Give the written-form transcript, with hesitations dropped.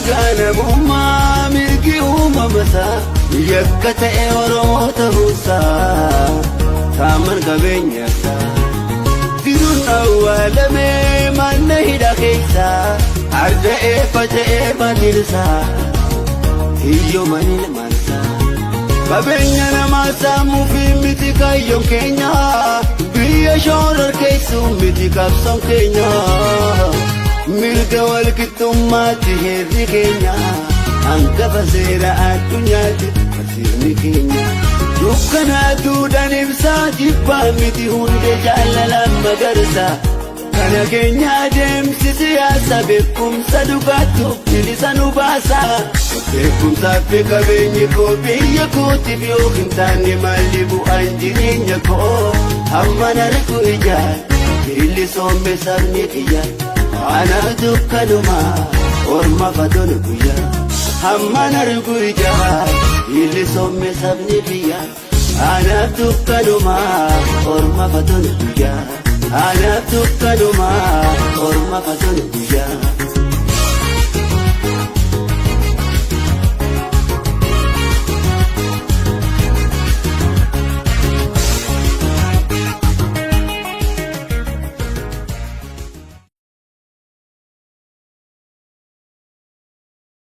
Ulaagaa namummaa mirgi uumamasaa yakka ta'e Oromoo ta'uusaa saaman qabeenyasaa. Jiruun awwaalamee mana hidha keessaa arda'ee faca'ee maatiinsaa hiyyoomanii ilmaansaa. Qabeenya namaa saamuu fi miti kaayyoon keenya, biyya shoorar keessuu miti qabsoon keenya. Mirga walqixxummaatti heerri keenya, hangafa seera addunyaatti barsiifni keenya. Dukkana aduudhaan ibsaa, jibbaa miti hundee jaalalaan magarsa. Kana keenya adeemsi siyaasa beekumsa dhugaattu bilisa nu baasa. Beekumsaa fi qabeenyi koo biyya kootiif yoo hin taane, maalli bu'aan jireenya koo? Hamma nargu ijaan bilisoomme sabni kiyya, ana dukkanuma orma fatolu guyyaa. Hamma nargu ijaan bilisoomme sabni kiyya, ana dukkanuma orma fatolu guyyaa. Anaaf dukkanuma orma fatolu guyyaa.